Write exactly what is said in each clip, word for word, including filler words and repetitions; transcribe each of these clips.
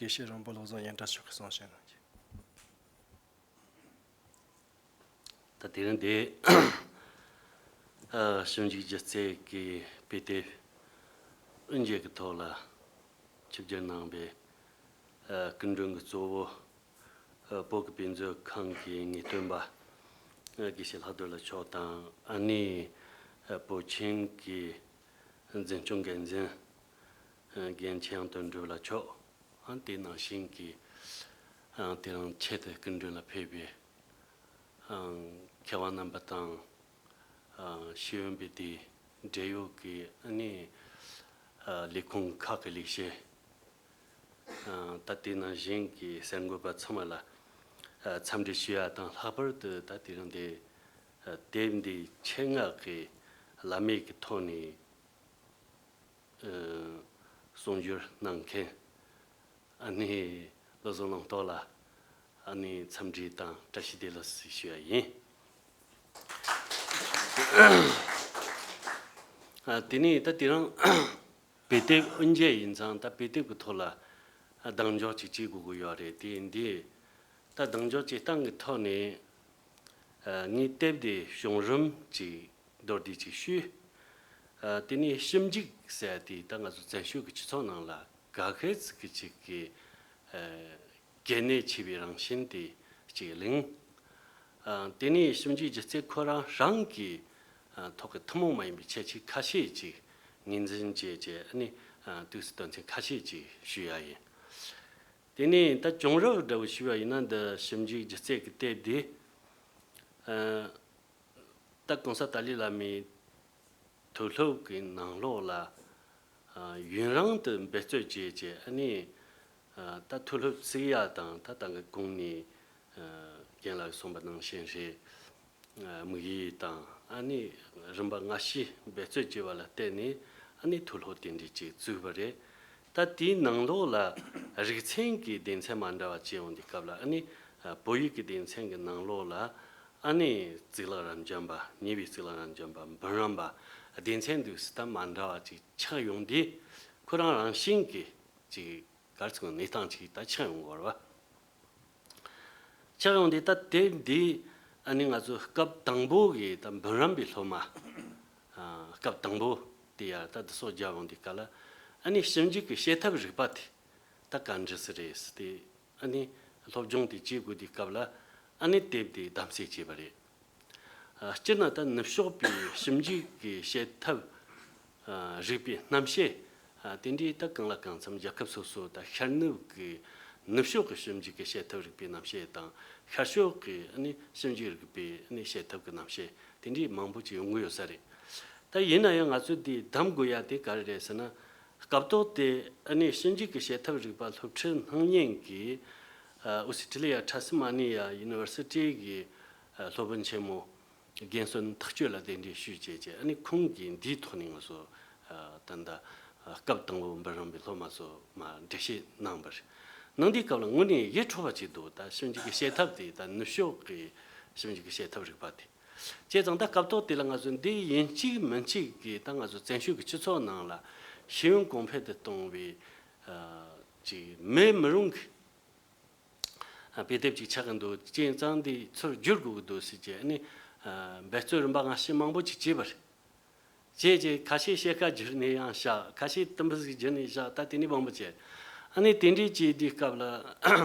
དགེ་བཤེས་རོང་པོ་བློ་བཟང་སྙན་གྲགས་མཆོག་གིས་གསུང་བཤད་གནང་རྒྱུ། ད་དེ་རིང་འདི་ཨ་ཞིབ་འཇུག་སྒྱུ་རྩལ་གྱི་དཔེ་དེབ་དབུ་འབྱེད་ཀྱི་ཐོག་ལ་ཆིབས་བསྒྱུར་གནང་བའི་ཨ་སྐུ་མགྲོན་གྱི་གཙོ་བོ་ཨ་བོད་ཀྱི་དཔེ་མཛོད་ཁང་གི་ངེས་སྟོན་པ་ཨ་དགེ་བཤེས་ལྷག་རྡོར་ལགས་མཆོག་དང་། ཨ་ནི་ཨ་བོད་ཁྱིམ་གྱི་འཛིན་སྐྱོང་འགན་འཛིན་ཨ་རྒན་ཆོས་དབྱངས་དོན་གྲུབ་ལགས་མཆོག་ཨ་དེ་ནང་བཞིན་གྱི་ཨ་དེ་རིང་ཆེད་དུ་སྐུ་མགྲོན་ལ་ཕེབས་པའི་ཨ་མཁས་དབང་རྣམ་པ་དང་། ཨ་ཤེས་ཡོན་པའི་སྡེའི་འབྲེལ་ཡོད་ཀྱི་ཨ་ནི་ཨ་ལས་ཁུངས་ཁག་གི་ལས་བྱེད། ཨ་ད་དེ་ནང་བཞིན་གྱི་གསར་འགོད་པ་ཚང་མ་ལ་ཨ་འཚམས་འདྲི་ཞུ་ཡ་དང་། ལྷག་པར་དུ་ད་དེ་རིང་འདི་ཨ་དེབ་འདི་ཆེད་མངགས་ཀྱི་བླ་མེད་ཀྱི་ཐོག་ནས་ཨ་གསུང་བསྒྱུར་གནང་མཁན་ཨ་ནི་བློ་བཟང་བློ་རྟོགས་ལ་ཨ་ནི་འཚམས་འདྲི་དང་བཀྲ་ཤིས་བདེ་ལེགས་ཞུ་ཡ་ཡིན། ཨ་དེ་ནས་ད་དེ་རིང་དཔེ་དེབ་དབུ་འབྱེད་ཡིན་ཙང་། ད་དཔེ་དེབ་ཀྱི་ཐོག་ལ་ཨ་གདེང་འཇོག་ཅིག་བྱེད་དགོས་ཀྱི་ཡོད་རེད། དེ་འདི་ད་གདེང་འཇོག་བྱེད་སྟངས་ཀྱི་ཐོག་ནས་ཨ་ངས་དེབ་དེ་བྱུང་རིམ་ཅིག་མདོར་བསྡུས་ཅིག་ཞུས། ཨ་དེ་ནས་ཞིབ་འཇུག་ཟེར་དེ་ད་ང་ཚོ་བཙན་བྱོལ་གྱི་སྤྱི་ཚོགས་ནང་ལ་ག་གེ་ཙི་གི་ཅིག་གི་ཨ་གལ་གནད་ཆེ་བའི་རང་བཞིན་དེ་ཅིག་གླེང་། ཨ་དེ་ནས་ཞིབ་འཇུག་སྒྱུ་རྩལ་ཁོ་རང་རང་གི་ཨ་ཐོག་གི་ཐུན་མོང་མ་ཡིན་པའི་ཁྱད་ཆོས་ཁ་ཤས་ཅིག་ངོས་འཛིན་བྱས་བྱས། ཨ་ནི་ཨ་དུས་སུ་དོན་ཚན་ཁ་ཤས་ཅིག་ཞུ་ཡ་ཡིན། དེ་ནས་ད་བྱུང་རབས་འདྲ་བོ་ཞུས་པ་ཡིན་ན། འདི་ཞིབ་འཇུག་སྒྱུ་རྩལ་གྱི་དེབ་འདི་ཨ་ད་གོང་ས་ཏཱ་ལའི་བླ་མའི་མཐོ་སློབ་ཀྱི་ནང་ལོགས་ལ་ཨ་ཡུན་རིང་དུ་འབད་རྩོལ་བྱས་བྱས། ཨ་ནི་ཨ་ད་མཐོ་སློབ་བརྩི་ཡ་དང་། ད་ད་གི་གོང་ནས་ཨ་རྒན་ལགས་གསུངས་པ་ནང་བཞིན་རེད། ཨ་དམིགས་ཡུལ་དང་། ཨ་ནི་རིམ་པ་སྔ་ཕྱི་འབད་རྩོལ་བྱས་པ་ལ་བརྟེན་ནས་ཨ་ནི་མཐོ་སློབ་དེ་འདྲ་ཅིག་བཙུགས་པ་རེད། ད་དེའི་ནང་ལོགས་ལ་རིག་ཚན་གྱི་སྡེ་ཚན་མ་འདྲ་བ་བྱས་ཡོང་དུས་སྐབས་ལ། ཨ་ནི་ཨ་བོད་ཡིག་གི་སྡེ་ཚན་གྱི་ནང་ལོགས་ལ་ཨ་ནི་གཙུག་ལག་རབ་འབྱམས་པ། ཉེ་བའི་གཙུག་ལག་རབ་འབྱམས་པ། འབུམ་རམས་པ། སྡེ་ཚན་འདུག་སེ་ད་མ་འདྲ་བ་ཅིག་ཆགས་ཡོང་དུས། ཁོ་རང་རང་བཞིན་གྱིས་ཅིག་ག་རེ་ཟེར་དགོས། གནས་སྟངས་ཅིག་ད་ཆགས་ཡོང་གི་ཡོད་རེད་པ། ཆགས་ཡོང་དུས་ད་དེབ་འདི་ཨ་ནི་ང་ཚོ་སྐབས་དང་པོ་གི་ད་འབུམ་རམས་པའི་སློབ་མ། ཨ་སྐབས་དང་པོ་དེ་ཡར་ད་འདི་ཚོ་རྒྱབ་ཡོང་དུས་སྐབས་ལ། ཨ་ནི་ཞིབ་འཇུག་གི་བྱེད་ཐབས་རིག་པ་དེ་ད་ག་འདྲ་ཟིག་རེད་ཟེར་ཏེ། ཨ་ནི་སློབ་སྦྱོང་དེ་བྱེད་དགོས་དུས་སྐབས་ལ། ཨ་ནི་དེབ་དེ་གདམ་གསེས་བྱས་པ་རེད། ཨ་སྤྱིར་ན་ད་ནུབ་ཕྱོགས་པའི་ཞིབ་འཇུག་གི་བྱེད་ཐབས་ཨ་རིག་པའི་རྣམ་བཤད། ཨ་དེ་འདྲའི་ད་གང་ལ་གང་འཚམ་རྒྱལ་ཁབ་སོ་སོ་ད་ཤར་ནུབ་ཀྱི་ནུབ་ཕྱོགས་ཀྱི་ཞིབ་འཇུག་གི་བྱེད་ཐབས་རིག་པའི་རྣམ་བཤད་དང་། ཤར་ཕྱོགས་ཀྱི་ཨ་ནི་ཞིབ་འཇུག་རིག་པའི་ཨ་ནི་བྱེད་ཐབས་ཀྱི་རྣམ་བཤད་དེ་འདྲའི་མང་པོ་ཅིག་ཡོང་གི་ཡོད་ས་རེད། ད་ཡིན་ན་ཡང་ང་ཚོས་འདི་གདམ་དགོས་ཡ་དེ་ག་རེ་རེད་ཟེར་ན། སྐབས་ཐོག་དེ་ཨ་ནི་ཞིབ་འཇུག་གི་བྱེད་ཐབས་རིག་པ་སློབ་ཁྲིད་གནང་མཁན་གྱི་ཨ་ཨོ་སི་ཁྲི་ལི་ཡ་ཁྲ་སི་མ་ནི་ཡ་ཡུ་ནི་ཝར་སི་ཊི་གི་ཨ་སློབ་དཔོན་ཆེན་མོ་རྒན་བསོད་ནམས་ཐག་གཅོད་ལ་གདན་འདྲེན་ཞུས་བྱས་བྱས། ཨ་ནི་ཁོང་གིས་འདིའི་ཐོག་ནས་ང་ཚོ་ཨ་ད་ལྟ་ཨ་སྐབས་དང་པོ་འབུམ་རམས་པའི་སློབ་མ་ཚོ་མར་འགྲེལ་བཤད་གནང་བ་རེད། གནང་དུས་སྐབས་ལ་དངོས་གནས་ཡིད་འཕྲོག་པ་ཅིག་འདུག་ད་ཞིབ་འཇུག་གི་བྱེད་ཐབས་དེ་ད་ནུབ་ཕྱོགས་ཀྱི་ཞིབ་འཇུག་གི་བྱེད་ཐབས་རིག་པ་དེ། བྱས་ཙང་ད་སྐབས་ཐོག་དེ་ལ་ང་ཚོ་འདི་ཡིན་གཅིག་མིན་གཅིག་གིས་ད་ང་ཚོ་བཙན་བྱོལ་གྱི་སྤྱི་ཚོགས་ནང་ལ་ཤེས་ཡོན་གོང་འཕེལ་དུ་གཏོང་བའི་ཨ་ཅིག་མེད་མི་རུང་གི་ཨ་དཔེ་དེབ་ཅིག་ཆགས་ཀྱི་འདུག་བྱས་ཙང་འདི་ཚུར་བསྒྱུར་དགོས་ཀྱི་འདུག་ཟེར་བྱས། ཨ་ནི་ཨ་འབད་རྩོལ་རིམ་པ་སྔ་ཕྱི་མང་པོ་ཅིག་བྱས་པ་རེད། བྱས་བྱས་ཁ་ཤས་ཕྱེད་ཀ་བསྒྱུར་ནས་ཡང་བཞག་ཁ་ཤས་དུམ་བུ་ཟིག་བསྒྱུར་ནས་བཞག་ད་དེ་ནས་མང་པོ་བྱས། ཨ་ནི་དེ་འདྲས་བྱས་དུས་སྐབས་ལ་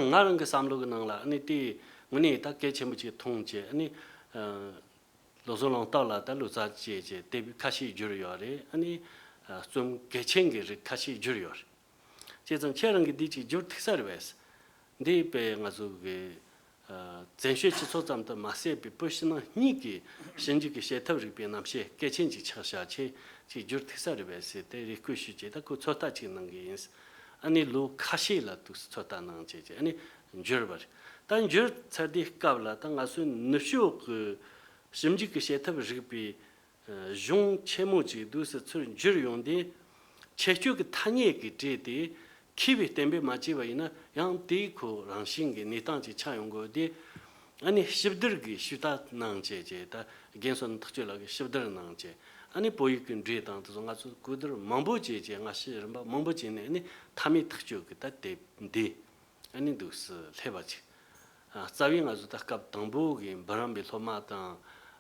ང་རང་གི་བསམ་བློ་གི་ནང་ལ་ཨ་ནི་དེ་དངོས་གནས་ད་གལ་ཆེན་པོ་ཅིག་མཐོང་བྱས། ཨ་ནི་ཨ་བློ་བཟང་བློ་རྟོགས་ལགས་ད་ལོ་ཙཱ་བྱས་བྱས་དེབ་ཁ་ཤས་བསྒྱུར་ཡོད་རེད། ཨ་ནི་ཨ་རྩོམ་གལ་ཆེན་གྱི་རིགས་ཁ་ཤས་བསྒྱུར་ཡོད་རེད། བྱས་ཙང་ཁྱེད་རང་གིས་འདི་ཅིག་བསྒྱུར་ཐུབ་ས་རེད་པས། འདི་དཔེ་ང་ཚོ་གི་ཨ་བཙན་བྱོལ་སྤྱི་ཚོགས་ཙམ་དུ་མ་ཟད་པའི་བོད་ཕྱི་ནང་གཉིས་ཀྱི་ཞིབ་འཇུག་གི་བྱེད་ཐབས་རིག་པའི་རྣམ་བཤད་གལ་ཆེན་ཅིག་ཆགས་བཞག་ཁྱེད་ཅིག་བསྒྱུར་ཐུབ་ས་རེད་པས་ཟེར་ཏེ་རེ་སྐུལ་ཞུས་བྱས། ད་ཁོས་ཚོད་ལྟ་ཅིག་གནང་གི་ཡིན། ཨ་ནི་ལོ་ཁ་ཤས་ལ་འདུག་སེ་ཚོད་ལྟ་གནང་བྱས་བྱས་ཨ་ནི་བསྒྱུར་བ་རེད། ད་བསྒྱུར་ཚར་དུས་སྐབས་ལ་ད་ང་ཚོའི་ནུབ་ཕྱོགས་ཀྱི་ཞིབ་འཇུག་གི་བྱེད་ཐབས་རིག་པའི་གཞུང་ཆེན་མོ་ཅིག་འདུག་སེ་ཚུར་འགྱུར་ཡོང་དུས། ཁྱད་ཆོས་ཀྱི་ཐ་སྙད་ཀྱི་གྲས་དེ་མཁས་པའི་གཏན་འབེབས་མ་བྱས་པ་ཡིན་ན་ཡང་དེའི་ཁོ་རང་བཞིན་གྱི་གནས་སྟངས་ཅིག་ཆགས་ཡོང་དགོས་དེ། ཨ་ནི་ཞིབ་བསྡུར་གྱི་ཞུས་དག་གནང་བྱས་བྱས། ད་རྒན་བསོད་ནམས་ཐག་གཅོད་ལགས་ཀྱིས་ཞིབ་བསྡུར་གནང་བྱས། ཨ་ནི་བོད་ཡིག་གི་འགྲོས་དང་དེ་ཚོ་ང་ཚོས་གོ་བསྡུར་མང་པོ་བྱས་བྱས། སྔ་ཕྱི་རིམ་པ་མང་པོ་བྱས་ནས། ཨ་ནི་མཐའ་མའི་ཐག་གཅོད་ཀྱི་ད་དེབ་འདི། ཨ་ནི་འདུག་སེ་སླེབས་པ་ཅིག་ཨ། རྩ་བའི་ང་ཚོ་ད་སྐབས་དང་པོ་གི་འབུམ་རམས་པའི་སློབ་མ་དང་།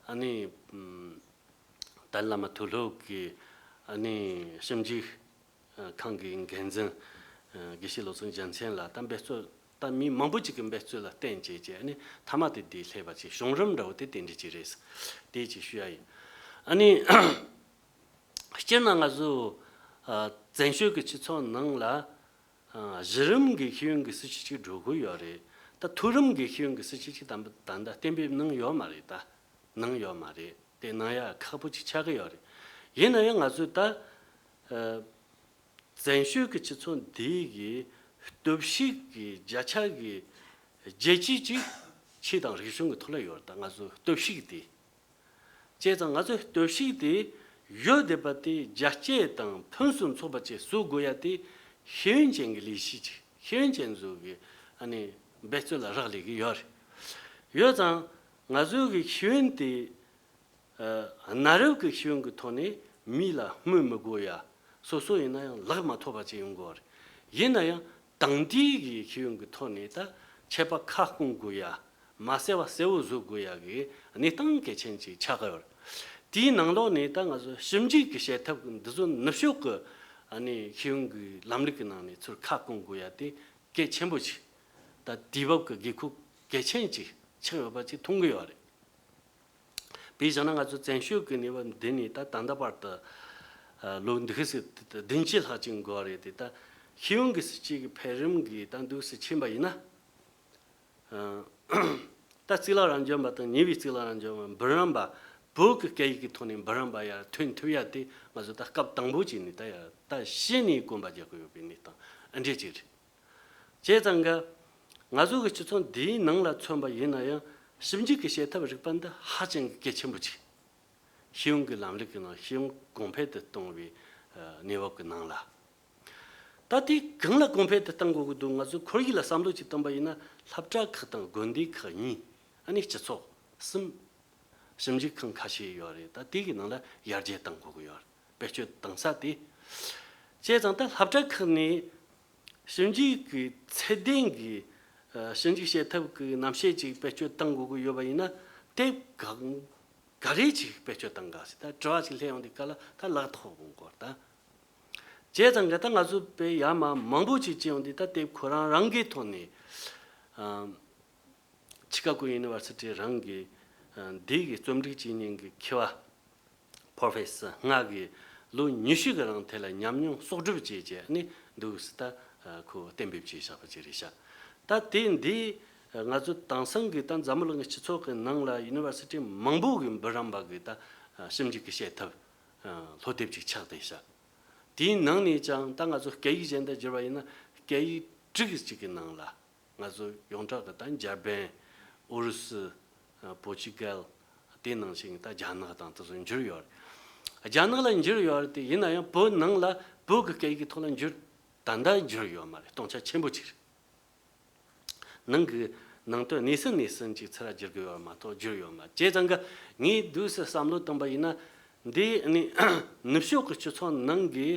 ཨ་ནི་ཨམ། ཏཱ་ལའི་བླ་མ་དུག་ལོག་གི་ཨ་ནི་ཞིབ་འཇུག་ཨ། ཁང་གི་འགན་འཛིན་ཨ། དགེ་བཤེས་བློ་བཟང་རྒྱལ་མཚན་ལགས་ད་འབད་རྩོལ། ད་མི་མང་པོ་ཅིག་གི་འབད་རྩོལ་ལ་བརྟེན་བྱས་བྱས། ཨ་ནི་མཐའ་མ་དེ་འདི་སླེབས་པ་ཅིག་བྱུང་རིམ་འདྲ་བོ་དེ་དེ་འདྲ་ཅིག་རེད། དེ་ཅིག་ཞུ་ཡ་ཡིན། ཨ་ནི་སྤྱིར་ན་ང་ཚོ་ཨ། བཙན་བྱོལ་གྱི་སྤྱི་ཚོགས་ནང་ལ་ཨ། གཞི་རིམ་གྱི་ཤེས་ཡོན་གྱི་སྲིད་བྱུས་ཅིག་འགྲོ་གི་ཡོད་རེད། ད་མཐོ་རིམ་གྱི་ཤེས་ཡོན་གྱི་སྲིད་བྱུས་ཅིག་ད་ད་ལྟ་གཏན་འབེབས་གནང་ཡོད་མ་རེད། ད་གནང་ཡོད་མ་རེད། དེ་གནང་ཡ་ཁག་པོ་ཅིག་ཆགས་ཀྱི་ཡོད་རེད། ཡིན་ན་ཡང་ང་ཚོས་ད་ཨ། བཙན་བྱོལ་གྱི་སྤྱི་ཚོགས་འདི་གི་སྟོབས་ཤུགས་ཀྱི་བརྒྱ་ཆ་གི་བརྒྱད་ཅུ་ཅིག་ཆོས་དང་རིག་གཞུང་གི་ཐོག་ལ་ཡོད་རེད། ད་ང་ཚོ་སྟོབས་ཤུགས་དེ། བྱས་ཙང་ང་ཚོའི་སྟོབས་ཤུགས་དེ་ཡོད་བསྡད་པ་དེ་རྒྱ་སྐྱེད་དང་ཕུན་སུམ་ཚོགས་པ་ཅིག་བཟོ་དགོས་ཡ་དེ་ཤེས་ཡོན་ཅན་གྱི་ལས་གཞི་ཅིག་ཤེས་ཡོན་ཅན་ཚོ་གི་ཨ་ནི་འབད་རྩོལ་ལ་རག་ལས་ཀྱི་ཡོད་རེད། ཡོད་ཙང་ང་ཚོ་གི་ཤེས་ཡོན་དེ་ཨ། གནའ་རབས་ཀྱི་ཤེས་ཡོན་གྱི་ཐོག་ནས་མི་ལ་སྨོད་མི་དགོས་ཡ། སོ་སོ་ཡིན་ན་ཡང་ལག་མ་ཐོགས་པ་ཅིག་ཡོང་དགོས་རེད། ཡིན་ན་ཡང་དེང་དུས་ཀྱི་ཤེས་ཡོན་གྱི་ཐོག་ནས་ད་ཆད་པ་ཁ་སྐོང་དགོས་ཡ། མ་གསལ་བ་གསལ་བོ་བཟོ་དགོས་ཡ་གི་གནས་སྟངས་གལ་ཆེན་ཅིག་ཆགས་ཀྱི་ཡོད་རེད། དེའི་ནང་ལོགས་ནས་ད་ང་ཚོ་ཞིབ་འཇུག་གི་བྱེད་ཐབས་འདི་ཚོ་ནུབ་ཕྱོགས་ཀྱི་ཨ་ནི་ཤེས་ཡོན་གྱི་ལམ་ལུགས་ཀྱི་ནང་ནས་ཚུར་ཁ་སྐོང་དགོས་ཡ་དེ་གལ་ཆེན་པོ་ཅིག་ད་དུས་བབ་ཀྱི་དགོས་མཁོ་གལ་ཆེན་ཅིག་ཆགས་ཡོད་པ་ཅིག་མཐོང་གི་ཡོད་རེད། དཔེ་བཞག་ན་ང་ཚོ་བཙན་བྱོལ་གྱི་གནས་བབ་འདི་ནས་ད་ད་ལྟ་བར་དུ་ཨ། ལོ་འདི་ག་ཟེ་བདུན་ཅུ་ལྷག་ཅིག་འགོར་བ་རེད་དེ། ད་ཤེས་ཡོན་གྱི་སྲིད་བྱུས་ཀྱི་འཕེལ་རིམ་གྱི་ད་འདུག་སེ་ཕྱིན་པ་ཡིན་ན། ཨ། ད་གཙུག་ལག་རབ་འབྱམས་པ་དང་ཉེ་བའི་གཙུག་ལག་རབ་འབྱམས་པ་འབུམ་རམས་པ་བོད་ཀྱི་སྐད་ཡིག་གི་ཐོག་ནས་འབུམ་རམས་པ་ཡར་ཐོན་ཐུབ་ཡ་དེ་ང་ཚོ་ད་སྐབས་དང་པོ་ཅིག་ནས་ད་ཡར་ད་གཞི་ནས་གོམ་པ་རྒྱག་གི་ཡོད་པའི་གནས་སྟངས་ཨ་འདྲས་ཅིག་རེད། བྱས་ཙང་ག་ང་ཚོ་གི་སྤྱི་ཚོགས་འདིའི་ནང་ལ་མཚོན་པ་ཡིན་ན་ཡང་ཞིབ་འཇུག་གི་བྱེད་ཐབས་རིག་པ་འདི་ཧ་ཅང་གི་གལ་ཆེན་པོ་ཅིག་ཤེས་ཡོན་གྱི་ལམ་ལུགས་ཀྱི་ནང་ཤེས་ཡོན་གོང་འཕེལ་དུ་གཏོང་བའི་ཨ། གནས་བབ་ཀྱི་ནང་ལ། ད་དེ་གང་ལ་གོང་འཕེལ་དུ་གཏང་དགོས་ཀྱི་འདུག་ང་ཚོ་ཁོར་ཡུག་ལ་བསམ་བློ་ཅིག་བཏང་པ་ཡིན་ན། སློབ་གྲྭ་ཁག་དང་དགོན་སྡེ་ཁག་གཉིས། ཨ་ནི་སྤྱི་ཚོགས་གསུམ། ཞིབ་འཇུག་ཁང་ཁ་ཤས་ཡོད་རེད། ད་དེ་གི་ནང་ལ་ཡར་རྒྱས་གཏང་དགོས་ཀྱི་ཡོད་རེད། བེད་སྤྱོད་གཏང་ས་དེ། བྱས་ཙང་ད་སློབ་གྲྭ་ཁག་ནས་ཞིབ་འཇུག་གི་ཚད་ལྡན་གྱི་ཨ། ཞིབ་འཇུག་བྱེད་ཐབས་ཀྱི་རྣམ་བཤད་ཅིག་བེད་སྤྱོད་གཏང་དགོས་ཀྱི་ཡོད་པ་ཡིན་ན། དེབ་ག་ག་རེ་ཅིག་བེད་སྤྱོད་གཏང་ག་ཟེར་ད་དྲི་བ་ཅིག་སླེབས་ཡོང་དུས་སྐབས་ལ་ད་ལག་ཐོགས་དགོས་སྐོར་ད། བྱས་ཙང་ག་ད་ང་ཚོ་དཔེ་ཡར་མར་མང་པོ་ཅིག་བྱས་ཡོང་དུས་ད་དེབ་ཁོ་རང་རང་གི་ཐོག་ནས་ཨ། ཆི་ཀ་གོ་ཡུ་ནི་ཝར་སི་ཊི་རང་གི་ཨ། འདི་གི་རྩོམ་སྒྲིག་བྱེད་མཁན་གྱི་མཁས་པ་པོ་རོ་ཕེ་སར་ལྔ་གིས་ལོ་ཉི་ཤུ་གི་རིང་དེ་ལ་ཉམས་མྱོང་གསོག་སྒྲུབ་བྱས་བྱས་ནས་འདུག་སེ་ད་ཨ། ཁོ་གཏན་འབེབས་བྱས་བཞག་པ་ཅིག་རེད་ཤག་ད་དེ་འདི་ང་ཚོ་དེང་སང་གི་ད་འཛམ་བུ་གླིང་གི་སྤྱི་ཚོགས་ཀྱི་ནང་ལ་ཡུ་ནི་ཝར་སི་ཊི་མང་པོ་གི་འབུམ་རམས་པ་གི་ད་ཨ། ཞིབ་འཇུག་གི་བྱེད་ཐབས་ཨ། སློབ་དེབ་ཅིག་ཆགས་བསྡད་ཤག་དེའི་ནང་ནས་ཀྱང་ད་ང་ཚོ་སྐད་ཡིག་གཞན་དུ་བསྒྱུར་བ་ཡིན་ན་སྐད་ཡིག་དྲུག་ཅིག་གི་ནང་ལ། ང་ཚོ་ཡོངས་གྲགས་ཀྱི་ད་འཇར་པན། ཨུ་རུ་སུ། ཨ། པོར་ཅུ་གལ། དེ་ནང་བཞིན་ད་རྒྱ་ནག་དང་དེ་ཚོ་འགྱུར་ཡོད་རེད། རྒྱ་ནག་ལ་འགྱུར་ཡོད་རེད་དེ། ཡིན་ན་ཡང་བོད་ནང་ལ་བོད་ཀྱི་སྐད་ཡིག་གི་ཐོག་ལ་འགྱུར་ད་ལྟ་འགྱུར་ཡོད་མ་རེད། སྟོང་ཆ་ཆེན་པོ་ཅིག་རེད། ནང་གི་ནང་དོན་སྣེ་ཟིན་སྣེ་ཟིན་ཅིག་ཚུར་བསྒྱུར་དགོས་ཡོད་མ་གཏོགས་འགྱུར་ཡོད་མ་རེད། བྱས་ཙང་གི་ངས་འདུག་སེ་བསམ་བློ་བཏང་པ་ཡིན་ན། འདི་ནི་ནུབ་ཕྱོགས་ཀྱི་སྤྱི་ཚོགས་ནང་གི་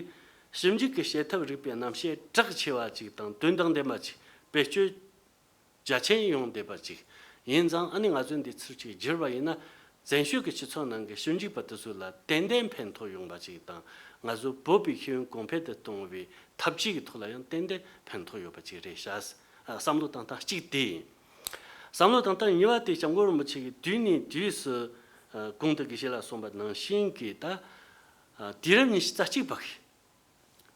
ཞིབ་འཇུག་གི་བྱེད་ཐབས་རིག་པའི་རྣམ་བཤད་གྲགས་ཆེ་བ་ཅིག་དང་དོན་དང་ལྡན་པ་ཅིག་བེད་སྤྱོད་རྒྱ་ཆེན་ཡོང་བསྡད་པ་ཅིག་ཡིན་ཙང་། ཨ་ནི་ང་ཚོས་འདི་ཚུར་ཅིག་བསྒྱུར་བ་ཡིན་ན། བཙན་བྱོལ་གྱི་སྤྱི་ཚོགས་ནང་གི་ཞིབ་འཇུག་པ་དེ་ཚོ་ལ་ཏན་ཏན་ཕན་ཐོགས་ཡོང་བ་ཅིག་དང་། ང་ཚོ་བོད་པའི་ཤེས་ཡོན་གོང་འཕེལ་དུ་གཏོང་བའི་ཐབས་ཇུས་ཀྱི་ཐོག་ལ་ཡང་ཏན་ཏན་ཕན་ཐོགས་ཡོད་པ་ཅིག་རེད་ཤག་ཨ། བསམ་བློ་བཏང་སྟངས་གཅིག་དེ་ཡིན། བསམ་བློ་བཏང་སྟངས་གཉིས་པ་དེ་སྐྱབས་མགོན་རིན་པོ་ཆེ་གིས་དུས་ནས་དུས་སུ་ཨ། གོང་དུ་དགེ་བཤེས་ལགས་གསུངས་པ་ནང་བཞིན་གྱི་ད་ཨ། དུས་རབས་ཉི་ཤུ་རྩ་གཅིག་པ་གི་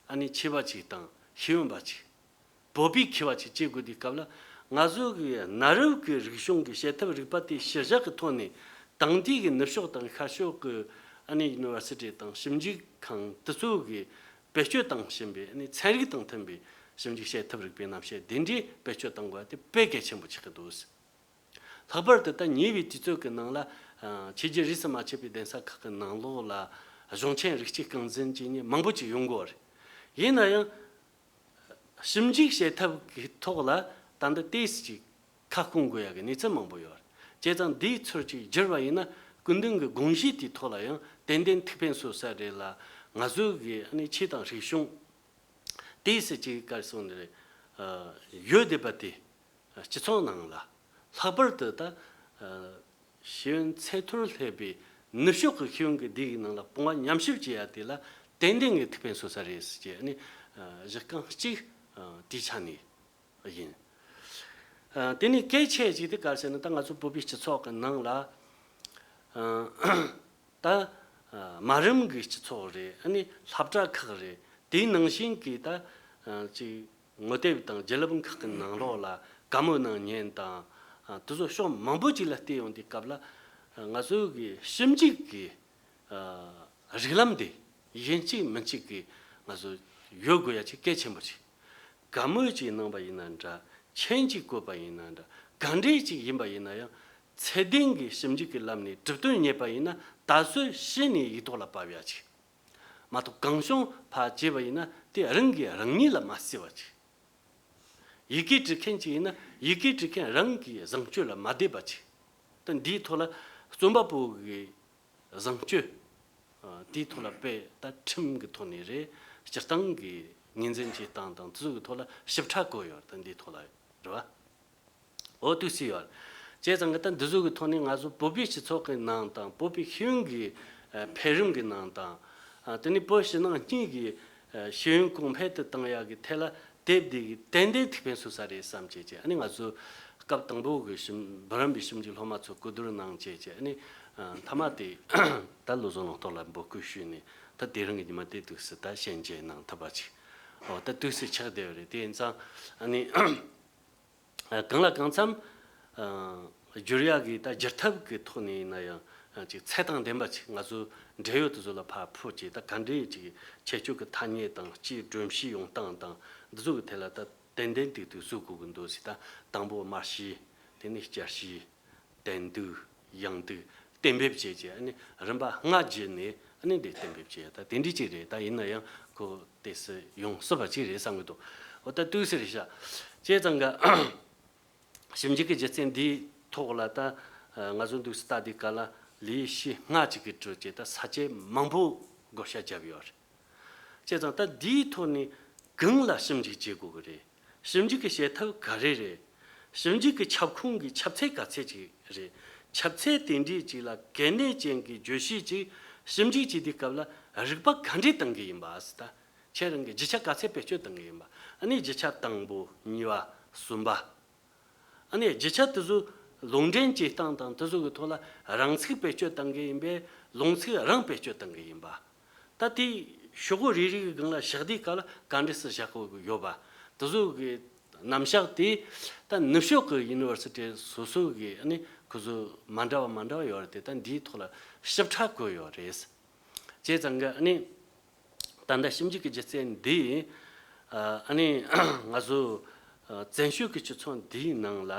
ཨ་ནི་མཁས་པ་ཅིག་དང་ཤེས་ཡོན་པ་ཅིག་བོད་པའི་མཁས་པ་ཅིག་བྱེད་དགོས་དུས་སྐབས་ལ། ང་ཚོ་གི་གནའ་རབས་ཀྱི་རིག་གཞུང་གི་བྱེད་ཐབས་རིག་པ་དེ་གཞིར་བཞག་གི་ཐོག་ནས་དེང་དུས་ཀྱི་ནུབ་ཕྱོགས་དང་ཤར་ཕྱོགས་ཀྱི་ཨ་ནི་ཡུ་ནི་ཝར་སི་ཊི་དང་ཞིབ་འཇུག་ཁང་དེ་ཚོ་གིས་བེད་སྤྱོད་བཏང་བཞིན་པའི་ཨ་ནི་ཚན་རིག་དང་མཐུན་པའི་ཞིབ་འཇུག་བྱེད་ཐབས་རིག་པའི་རྣམ་བཤད་དེ་འདྲའི་བེད་སྤྱོད་གཏང་དགོས་པ་དེ་དཔེ་གལ་ཆེན་པོ་ཆགས་ཀྱི་འདུག་ལྷག་པར་དུ་ད་ཉེ་བའི་དུས་ཚོད་ཀྱི་ནང་ལ། ཨ། ཆོས་བརྒྱུད་རིས་སུ་མ་ཆད་པའི་གདན་ས་ཁག་གི་ནང་ལོགས་ལ་གཞུང་ཆེན་རིགས་གཅིག་རྐང་འཛིན་བྱེད་མཁན་མང་པོ་ཅིག་ཡོང་གི་ཡོད་རེད། ཡིན་ན་ཡང་ཞིབ་འཇུག་བྱེད་ཐབས་ཀྱི་ཐོག་ལ་ད་ལྟ་ཏོག་ཙམ་ཅིག་ཁ་སྐོང་དགོས་ཡག་གི་གནས་ཚུལ་མང་པོ་ཡོད་རེད། བྱས་ཙང་འདིའི་ཚུལ་ཅིག་བསྒྱུར་བ་ཡིན་ན། སྐུ་མདུན་གྱི་དགོངས་གཞི་དེའི་ཐོག་ལ་ཡང་ཏན་ཏན་ཐུགས་ཕན་གསོས་ས་རེད་ལ། ང་ཚོའི་གི་ཨ་ནི་ཆོས་དང་རིག་གཞུང་ཏོག་ཙམ་ཅིག་ག་རེ་ཟེར་དགོས་རེད། ཡོད་བསྡད་པ་དེ་སྤྱི་ཚོགས་ནང་ལ་ལྷག་པར་དུ་ད་ཤེས་ཡོན་ཚད་མཐོར་སླེབས་པའི་ནུབ་ཕྱོགས་ཀྱི་ཤེས་ཡོན་གྱི་སྡེ་ཡི་ནང་ལ་སྤོང་བ་ཉམས་ཞིབ་བྱེད་ཡ་དེ་ལ་ཏན་ཏན་གྱི་ཐུགས་ཕན་གསོས་ས་རེད་ཟེར་གྱི་ཨ་ནི་གཞི་རྐང་གཅིག་དེའི་ཆ་ནས་ཡིན། དེ་ནས་གལ་ཆེ་ཅིག་དེ་ག་རེ་ཟེར་ན། ད་ང་ཚོ་བོད་པའི་སྤྱི་ཚོགས་ཀྱི་ནང་ལ་ད་མ་རིམ་གྱི་སྤྱི་ཚོགས་རེད། ཨ་ནི་སློབ་གྲྭ་ཁག་རེད། དེའི་ནང་བཞིན་གྱི་ད་ཅིག་ངོ་དེབ་དང་བརྒྱུད་ལམ་ཁག་གི་ནང་ལོགས་ལ་བཀའ་མོལ་གནང་མཁན་དང་དེ་ཚོ་ཕྱོགས་མང་པོ་ཅིག་ལ་བལྟས་ཡོང་དུས་སྐབས་ལ་ང་ཚོ་གི་ཞིབ་འཇུག་གི་རིགས་ལམ་དེ་ཡིན་གཅིག་མིན་གཅིག་གི་ང་ཚོ་ཡོད་དགོས་ཡ་ཅིག་གལ་ཆེན་པོ་ཅིག་བཀའ་མོལ་ཅིག་གནང་པ་ཡིན་ན་འདྲ། མཆན་ཅིག་བཀོད་པ་ཡིན་ན་འདྲ། ག་འདྲས་ཅིག་ཡིན་པ་ཡིན་ན་ཡང་ཚད་ལྡན་གྱི་ཞིབ་འཇུག་གི་ལམ་ནས་གྲུབ་དོན་རྙེད་པ་ཡིན་ན་ད་གཟོད་གཞི་ནས་ཡིག་ཐོག་ལ་ཕབ་ཡ་ཅིག་མ་གཏོགས་གང་བྱུང་ཕར་བྱས་པ་ཡིན་ན་དེ་རང་གིས་རང་ཉིད་ལ་མ་བརྩི་བ་ཅིག་ཡི་གེ་འབྲི་མཁན་ཅིག་ཡིན་ན་ཡི་གེ་འབྲི་མཁན་རང་གི་བཟང་སྤྱོད་ལ་མ་བསྡད་པ་ཅིག་ད་འདིའི་ཐོག་ལ་རྩོམ་པ་པོ་གི་བཟང་སྤྱོད་དེའི་ཐོག་ལ་དཔེ་ད་ཁྲིམས་ཀྱི་ཐོག་ནས་རེད། སྤྱིར་བཏང་གི་ངོས་འཛིན་བྱེད་སྟངས་དང་དེ་ཚོ་གི་ཐོག་ལ་ཞིབ་ཕྲ་བཀོད་ཡོད། ད་འདིའི་ཐོག་ལ་རེད་བ། འོ་དུས་སུ་ཡོད། བྱས་ཙང་གི་ད་འདི་ཚོ་གི་ཐོག་ནས་ང་ཚོ་བོད་པའི་སྤྱི་ཚོགས་ཀྱི་ནང་དང་བོད་པའི་ཤེས་ཡོན་གྱི་འཕེལ་རིམ་གྱི་ནང་དང་དེ་ནས་བོད་ཕྱི་ནང་གཉིས་ཀྱི་ཤེས་ཡོན་གོང་འཕེལ་དུ་བཏང་ཡག་གི་ཐད་ལ་དེབ་འདི་གི་ཏན་ཏན་ཐུགས་ཕན་གསོས་ས་རེད་བསམ་བྱས་བྱས། ཨ་ནི་ང་ཚོ་སྐབས་དང་པོ་གི་ཞིབ་འབུམ་རམས་པའི་ཞིབ་འཇུག་སློབ་མ་ཚོ་གོ་བསྡུར་གནང་བྱས་བྱས། ཨ་ནི་མཐའ་མ་དེ་ད་བློ་བཟང་ལུང་རྟོགས་ལ་འབོད་སྐུལ་ཞུས་ནས་ད་དེ་རིང་གི་ཉི་མ་དེ་དུས་སུ་ད་ཤན་འབྱེད་གནང་ཐུབ་པ་ཅིག་འོ་ད་དུས་སུ་ཆགས་བསྡད་ཡོད་རེད། དེ་ཡིན་ཙང་ཨ་ནི། གང་ལ་གང་འཚམ། བསྒྱུར་ཡག་གི་ད་བསྒྱུར་ཐབས་ཀྱི་ཐོག་ནས་ཡིན་ན་ཡང་ཅིག་ཚད་དང་ལྡན་པ་ཅིག་ང་ཚོ་འབྲེལ་ཡོད་དེ་ཚོ་ལ་ཕར་ཕུལ་བྱས། ད་ག་འདྲའི་ཅིག་ཁྱད་ཆོས་ཀྱི་ཐ་སྙད་དང་སྤྱིའི་སྒྲོམ་གཞི་ཡོང་སྟངས་དང་འདི་ཚོ་གི་ཐད་ལ་ད་ཏན་ཏན་ཏིག་ཏིག་བཟོ་དགོས་ཀྱི་འདུག་ཟེར། ད་དང་པོ་དམར་གཞས། དེ་ནས་བསྐྱར་གཞས། དན་དུ། ཡང་དུ། གཏན་འབེབས་བྱས་བྱས། ཨ་ནི་རིམ་པ་ལྔ་བརྒྱུད་ནས་ཨ་ནི་འདི་གཏན་འབེབས་བྱས། ད་དེ་འདྲ་ཅིག་རེད། ད་ཡིན་ན་ཡང་ཁོ་དེ་སུ་ཡོང་སྲིད་པ་ཅིག་རེད་བསམ་གི་འདུག་འོ་ད་དུས་སུ་རེད་ཤག་བྱས་ཙང་གི་ཞིབ་འཇུག་གི་སྒྱུ་རྩལ་འདིའི་ཐོག་ལ་ད་ང་ཚོ་འདུག་སེ་ལྟ་དུས་སྐབས་ལ་ལས་གཞི་ལྔ་ཅིག་གི་ཁྲོད་ཀྱི་ད་ས་བཅད་མང་པོ་བགོ་བཤའ་བརྒྱབ་ཡོད་རེད། བྱས་ཙང་ད་འདིའི་ཐོག་ནས་གང་ལ་ཞིབ་འཇུག་བྱེད་དགོས་ཀྱི་རེད། ཞིབ་འཇུག་གི་བྱེད་ཐབས་ག་རེ་རེད། ཞིབ་འཇུག་གི་ཁྱབ་ཁོངས་ཀྱི་ཁྱབ་ཚད་ག་ཚད་ཅིག་རེད། ཁྱབ་ཚད་དེ་འདྲའི་ཅིག་ལ་གལ་གནད་ཅན་གྱི་བརྗོད་གཞི་ཅིག་ཞིབ་འཇུག་བྱེད་དུས་སྐབས་ལ་རིག་པ་ག་འདྲས་གཏང་གི་ཡིན་པ་ཟེར། ད་ཁྱེད་རང་གི་རྒྱུ་ཆ་ག་ཚད་བེད་སྤྱོད་གཏང་གི་ཡིན་པ། ཨ་ནི་རྒྱུ་ཆ་དང་པོ། གཉིས་པ། གསུམ་པ། ཨ་ནི་རྒྱུ་ཆ་དེ་ཚོ་ལུང་འདྲེན་བྱེད་སྟངས་དང་དེ་ཚོ་གི་ཐོག་ལ་རང་ཚུགས་བེད་སྤྱོད་གཏང་གི་ཡིན་པས། ལུང་ཚིག་རང་བེད་སྤྱོད་གཏང་གི་ཡིན་པ། ད་དེ་ཤོག་གུ་རེ་རེ་གི་སྒང་ལ་བཞག་དུས་སྐབས་ལ་ག་འདྲས་སེ་བཞག་དགོས་ཀྱི་ཡོད་པ། དེ་ཚོ་གི་རྣམ་གཞག་དེ་ད་ནུབ་ཕྱོགས་ཀྱི་ཡུ་ནི་ཝར་སི་ཊི་སོ་སོ་གི་ཨ་ནི་ཁོ་ཚོ་མ་འདྲ་བ་མ་འདྲ་བ་ཡོད་རེད་དེ། ད་འདིའི་ཐོག་ལ་ཞིབ་ཕྲ་བཀོད་ཡོད་རེད། བྱས་ཙང་གི་ཨ་ནི་ད་ལྟ་ཞིབ་འཇུག་གི་སྒྱུ་རྩལ་འདི་ཨ་ནི་ང་ཚོ་བཙན་བྱོལ་གྱི་སྤྱི་ཚོགས་འདིའི་ནང་ལ་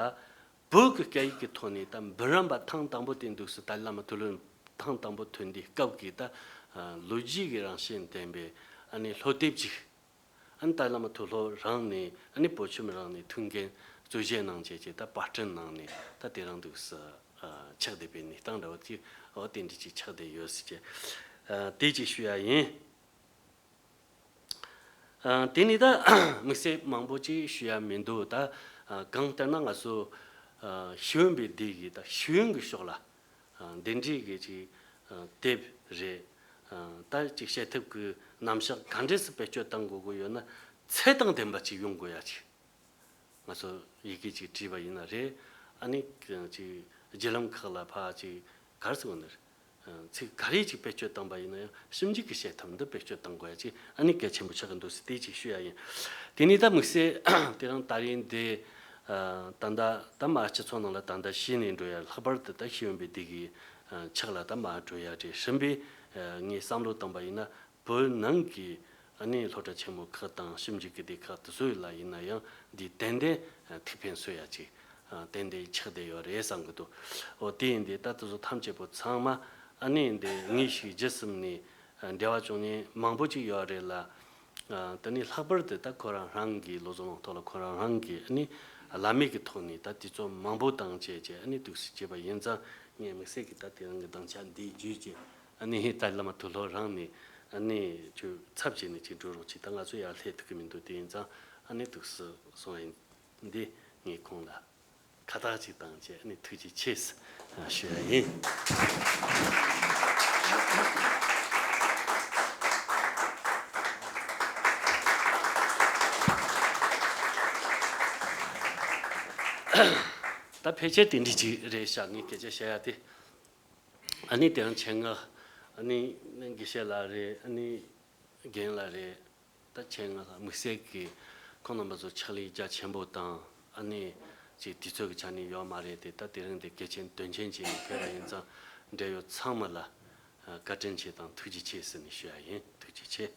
བོད་ཀྱི་སྐད་ཡིག་གི་ཐོག་ནས་ད་འབུམ་རམས་པ་ཐེངས་དང་པོ་དེ་འདུག་སེ་ཏཱ་ལའི་བླ་མ་ཐུགས་སློབ་ཐེངས་དང་པོ་ཐོན་དུས་སྐབས་ཀྱི་ད་ལོ་རྒྱུས་ཀྱི་རང་བཞིན་ལྡན་པའི་ཨ་ནི་སློབ་དེབ་ཅིག་ཨ་ནི་ཏཱ་ལའི་བླ་མ་ཐུགས་སློབ་རང་ནས་ཨ་ནི་བོད་ཁྱིམ་རང་ནས་ཐོན་མཁན་གཙོ་བྱས་གནང་བྱས་ཀྱི་ད་པར་སྐྲུན་གནང་ནས་ད་དེ་རིང་འདུག་སེ་ཆགས་བསྡད་པའི་གནས་སྟངས་འདྲ་བོ་ཅིག་འོ་དེ་འདྲ་ཅིག་ཆགས་བསྡད་ཡོད་ཟེར་གྱི་དེ་ཅིག་ཞུ་ཡ་ཡིན། དེ་ནི་ད་དམིགས་བསལ་མང་པོ་ཅིག་ཞུ་ཡ་མི་འདུག་ད་གང་ལྟར་ན་ང་ཚོ་ཤེས་ཡོན་པའི་སྡེ་གི་ད་ཤེས་ཡོན་གྱི་ཕྱོགས་ལ་འདི་འདྲའི་གི་ཅིག་དེབ་རེད། ད་ཅིག་བྱེད་ཐབས་ཀྱི་རྣམ་གཞག་ག་འདྲས་སེ་བེད་སྤྱོད་གཏང་དགོས་ཀྱི་ཡོད་ན་ཚད་དང་ལྡན་པ་ཅིག་ཡོང་དགོས་ཡ་ཅིག་ང་ཚོ་ཡི་གེ་ཅིག་བྲིས་པ་ཡིན་ན་རེད། ཨ་ནི་ཅིག་བརྒྱུད་ལམ་ཁག་ལ་ཕར་ཅིག་ག་རེ་ཟེར་དགོས་ན་རེད། ཚིག་ག་རེ་ཅིག་བེད་སྤྱོད་བཏང་པ་ཡིན་ན་ཡང་ཞིབ་འཇུག་གི་བྱེད་ཐབས་འདི་བེད་སྤྱོད་གཏང་དགོས་ཡ་ཅིག་ཨ་ནི་གལ་ཆེན་པོ་ཆགས་ཀྱི་འདུག་ཟེར་དེ་ཅིག་ཞུ་ཡ་ཡིན། དེ་ནས་ད་དམིགས་བསལ་དེ་རིང་ད་རིང་འདི་ད་ལྟ་ད་མ་སྤྱི་ཚོགས་ནང་ལ་ད་ལྟ་གཞི་ནས་འགྲོ་ཡ་ལྷག་པར་དུ་ད་ཤེས་ཡོན་པའི་སྡེ་གི་ཕྱག་ལ་ད་མ་འགྲོ་ཡ་རེད། རིམ་པས་ངས་བསམ་བློ་བཏང་པ་ཡིན་ན། བོད་ནང་གི་ཨ་ནི་སློབ་གྲྭ་ཆེན་མོ་ཁག་དང་ཞིབ་འཇུག་གི་སྡེ་ཁག་དེ་ཚོ་ལ་ཡིན་ན་ཡང་འདི་ཏན་ཏན་ཐུགས་ཕན་གསོས་ཡ་ཅིག་ཏན་ཏན་ཆགས་བསྡད་ཡོད་རེད་བསམ་གི་འདུག་འོ་དེ་ཡིན་དུས་ད་དེ་ཚོ་ཐམས་ཅད་པོ་ཚང་མ་ཨ་ནི་འདི་ངས་ཤིག་རྒྱུ་གསུམ་ནས་འབྲེལ་བ་བྱུང་མཁན་མང་པོ་ཅིག་ཡོད་རེད་ལ། དེ་ནས་ལྷག་པར་དུ་ད་ཁོ་རང་རང་གི་བློ་བཟང་ལུང་རྟོགས་ལགས་ཁོ་རང་རང་གི་ཨ་ནི་བླ་མེད་ཀྱི་ཐོག་ནས་ད་དུས་ཚོད་མང་པོ་བཏང་བྱས་བྱས་ཨ་ནི་འདུག་སེ་བྱས་པ་ཡིན་ཙང་ངས་དམིགས་བསལ་གྱི་ད་དེ་རིང་གི་སྡིངས་ཆ་འདི་བརྒྱུད་བྱས། ཨ་ནི་ད་བླ་མ་ཐུགས་སློབ་རང་ནས་ཨ་ནི་ཅིག་ཚབ་བྱས་ནས་ཅིག་འགྲོ་རོགས་བྱེད། ད་ང་ཚོ་ཡར་སླེབས་ཐུབ་ཀྱི་མི་འདུག་དེ་ཡིན་ཙང་ ཨ་ནི་འདུག་སེ་གསུངས་ཡིན། འདི་ངས་ཁོང་ལ་ཁ་བཏགས་ཅིག་བཏང་བྱས་ཨ་ནི་ཐུགས་རྗེ་ཆེ་ཟེར་ཞུ་ཡ་ཡིན། ད་ཕལ་ཆེར་དེ་འདྲ་ཅིག་རེད་ཤག་ངས་སྐད་ཆ་བཤད་ཡ་དེ། ཨ་ནི་དེ་རིང་ཆེད་མངགས་ཨ་ནི་དགེ་བཤེས་ལགས་རེད། ཨ་ནི་རྒན་ལགས་རེད། ད་ཆེད་མངགས་དམིགས་བསལ་གྱི་ཁོང་རྣམ་པ་ཚོ་ཕྱག་ལས་རྒྱ་ཆེན་པོ་དང་ཨ་ནི་ཅིག་དུས་ཚོད་ཀྱི་ཆ་ནས་ཡོད་མ་རེད་དེ། ད་དེ་རིང་དེ་གལ་ཆེན་དོན་ཆེན་ཅིག་ཕེབས་པ་ཡིན་ཙང་འབྲེལ་ཡོད་ཚང་མ་ལ་བཀའ་དྲིན་ཆེ་དང་ཐུགས་རྗེ་ཆེ་ཟེར་ནས་ཞུ་ཡ་ཡིན། ཐུགས་རྗེ་ཆེ།